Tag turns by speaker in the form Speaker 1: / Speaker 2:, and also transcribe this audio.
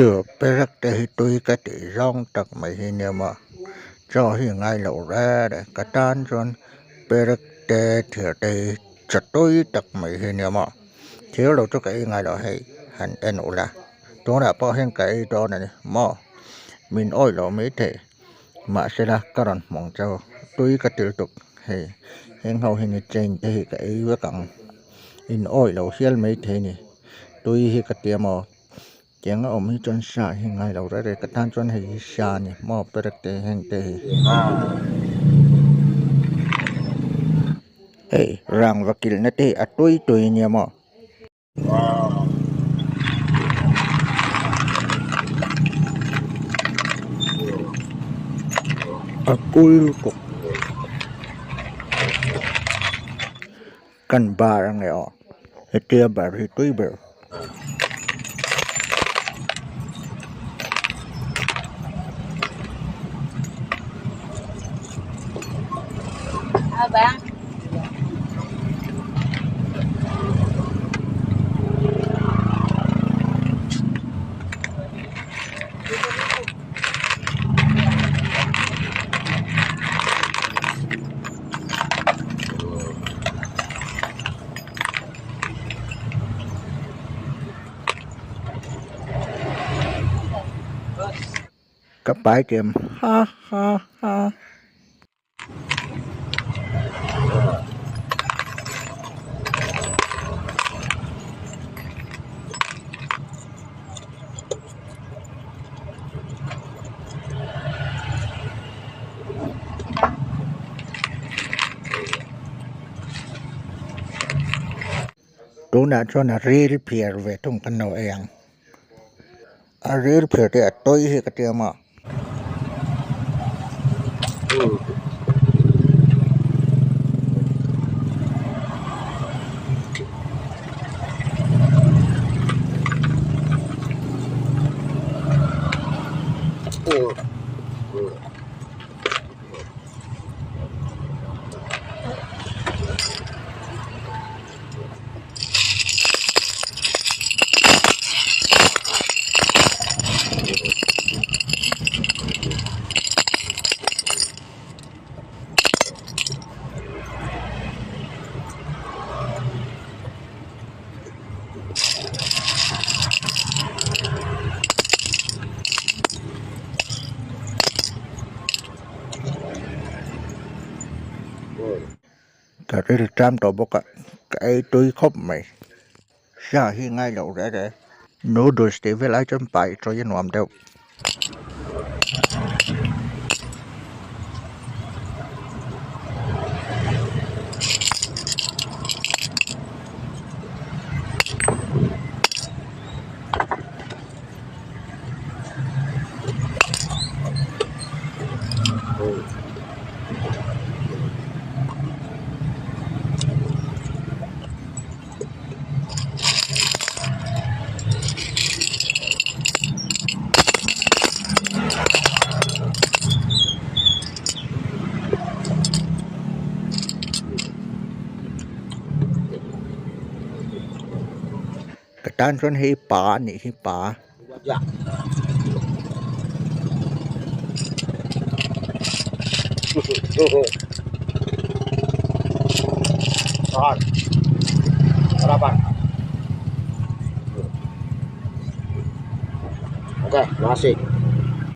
Speaker 1: Chu perek te hi tui ka tih zawng tak mai hi nia maw chaw hi ngai loh reng reng ka tan chuan perek te thir te hi chaw tui tak mai hi nia maw thir lo chu ka ei ngai lo hei han en ula tunah pawh hian ka ei dawn a ni maw min awih loh maithei mahsela ka rawn hmawng chau tui ka til tuk hei heng ho hi ni chain te hi ka ei vek ang in awih lo hial maithei a ni tui hi ka tia maw. Tiang a awm hi chuan sa hi ngai lo reng reng ka tan chuan hei hi sa a ni maw perek te heng te hi hei rangva kilhna te hi a tui tui ania maw. A kul kawk kan bar ange aw hetia bar hi tui ber. Ka pai kem ha ha ha. Tunah chuan a ril phiar ve thung kan lo ei ang a ril phiar te a tawi hi ka tia maw. Ka ril ṭam tawh bawk a ka ei tui khawp mai sa hi ngai loh reh reh noodles tih vel ai chuan pai chawi a nuam deuh. Ka tan chuan hei pa a nih hi pa.
Speaker 2: Oke, makasih.